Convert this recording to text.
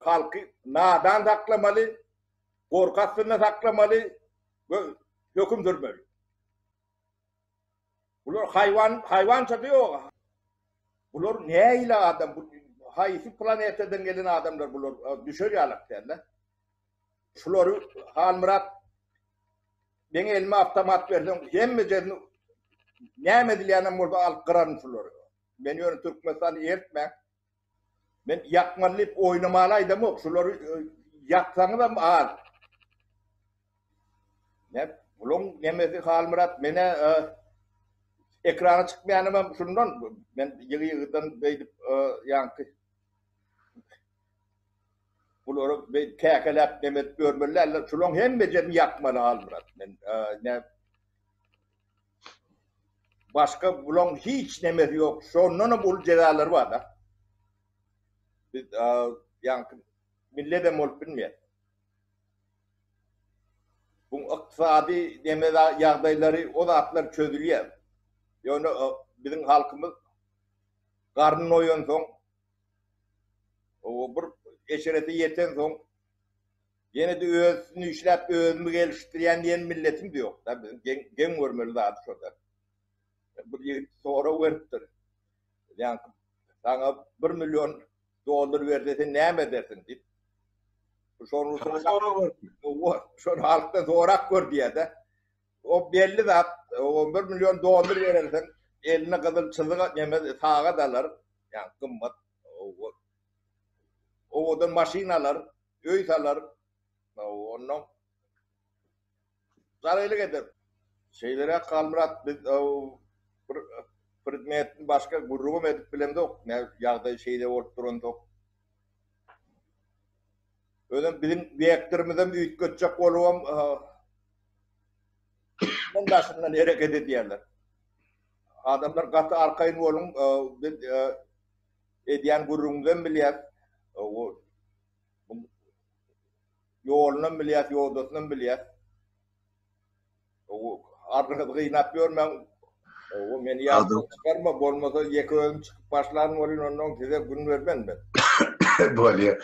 Halky nadan saklamaly, gorky astynda saklamaly we höküm sürmeli. Bular haýwan, haýwança-da ýok. Bular nähili adam, bu haýsy planetadan gelen adamlar bular, düşer ýalak däl-de. Şulary Halmyrat meň elime awtomat berseň hemmejesini näme edilýänem bolsa alyp gyraryn şulary. Men ýöne Türkmenistany eritmäň. Men ýakmaly diýip oýnamaly aýdamok. Şulary ýaksaňyzam az. Ne bulaň nemesi Halmyrat menä ekrana çykmaýanymam şundan men ýygy-ýygydan beýdip ýaňky bulary beýdip käkeläp neme edip ýörmeli däldir. Şulaň hemmejesini ýakmaly Halmyrat. Men ne Başga bulaň hiç nemesi ýok. Şondanam uly jezalary bar-da. Biz ýaňky milledem bolup bilmeýäs. Bu ykdysady neme ýagdaýlary o zatlar çözülýär. Ýöne biziň halkymyz garny doýansoň, bir eşrete ýetensoň Ýene-de öz üstünde işläp özümi gelişdirýän diýen milletim de ýok-da biziň geň geň görmeli zady şo-da. Bir ýigit sorag beripdir. Ýaňky saňa 1 million dollar berse sen näme edersiň diýip. Şony sorag beripdir. Şony halkdan sorap gör diýýär-de. O belli zat, o 1 million dollar berersiň, eline gyzyl çyzyk neme sagat alar, ýa gymmat. Owadan maşyn alar, öý salar, onnoň zaraýlyk eder. Şeýleräk Halmyrat biz bir predmetni başga gürrüňem edip bilemzok, nä ýagdaý şeýle bolup duransoň. Özem biziň wektorymyzam üýtgetjek bolubam daşyndan hereket edýärler. Adamlar gaty arkaýyn boluň, biz edýän gürrüňimizem bilýäs. Ýolunam bilýäs, ýodasynam bilýäs. Ardyňyzy gynap ýörmäň. Meni ýatdan çykarma, bolmasa ýeke özüm çykyp başlaryn welin onnoň size gün bermen men. Bolýar.